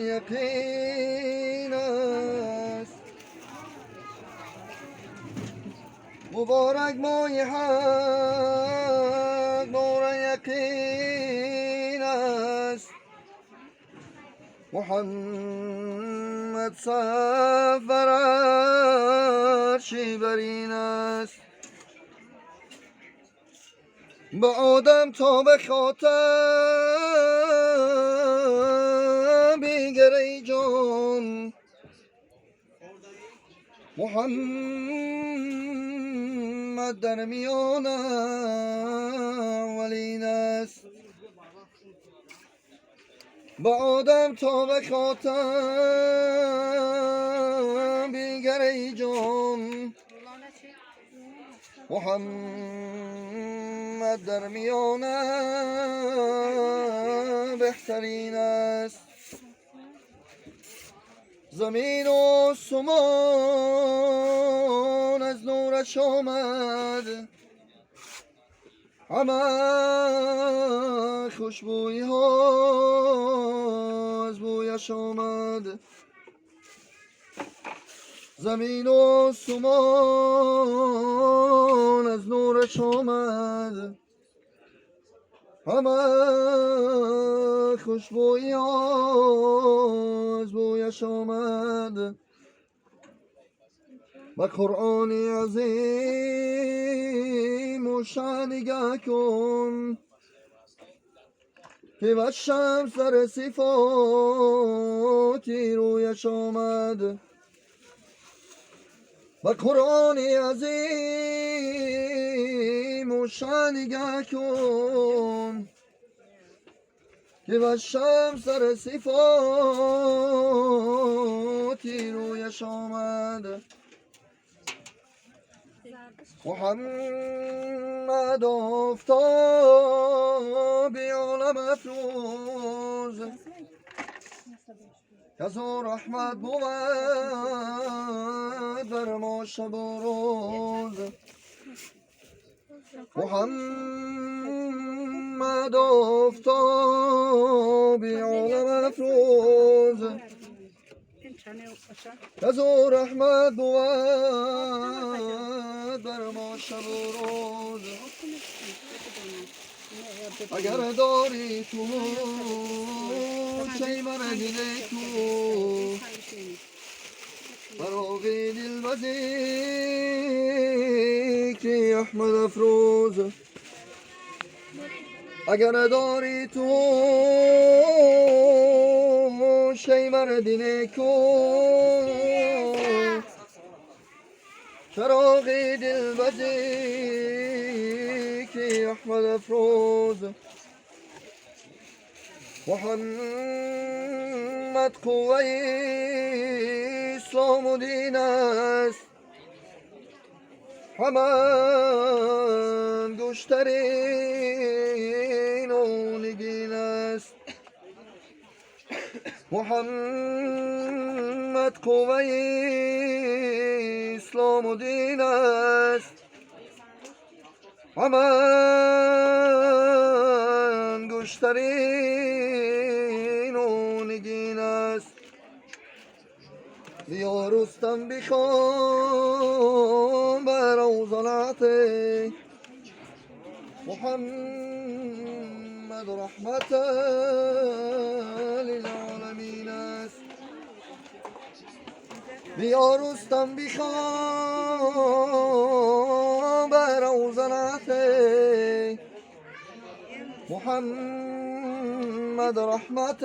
یقین است. مبارک ماه حق نور یقین است. محمد سفر عرش برین است. با آدم تا به خاتم بیگر ای جان، محمد در میان اولین است. با آدم تا به خاتم بیگر ای جان، محمد در میان بهترین است. زمین و آسمان از نورش آمد، همه خوشبویی ها از بویش آمد. زمین و آسمان از نورش آمد، همه خوشبویی ها از بویش آمد. و قرآن عظیم و شأن نگه کن که و شمس در صفاتی رویش آمد. و قرآن عظیم و شأن نگه کن که و شمس در صفاتی رویش آمد. محمد آفتاب عالم افروز، کز او رحمت بود بر ما شب و روز. محمد آفتاب عالم افروز، کز او رحمت بود بر ما شب و روز. اگر داری تو چه مرد نیکو، فراغ دل به ذکر احمد افروز. اگر داری تو شی مرد نیکو، چراغ دل به ذکر احمد افروز. محمد قوه اسلام و دین است، همه انگشترین و نگین است. محمد قوه اسلام و دین است، همه انگشترین و نگین است. بیا رستم بخوان بر اوزانت محمد رحمة للعالمین است. بیا رستم بخوان بر اوزانت محمد رحمة.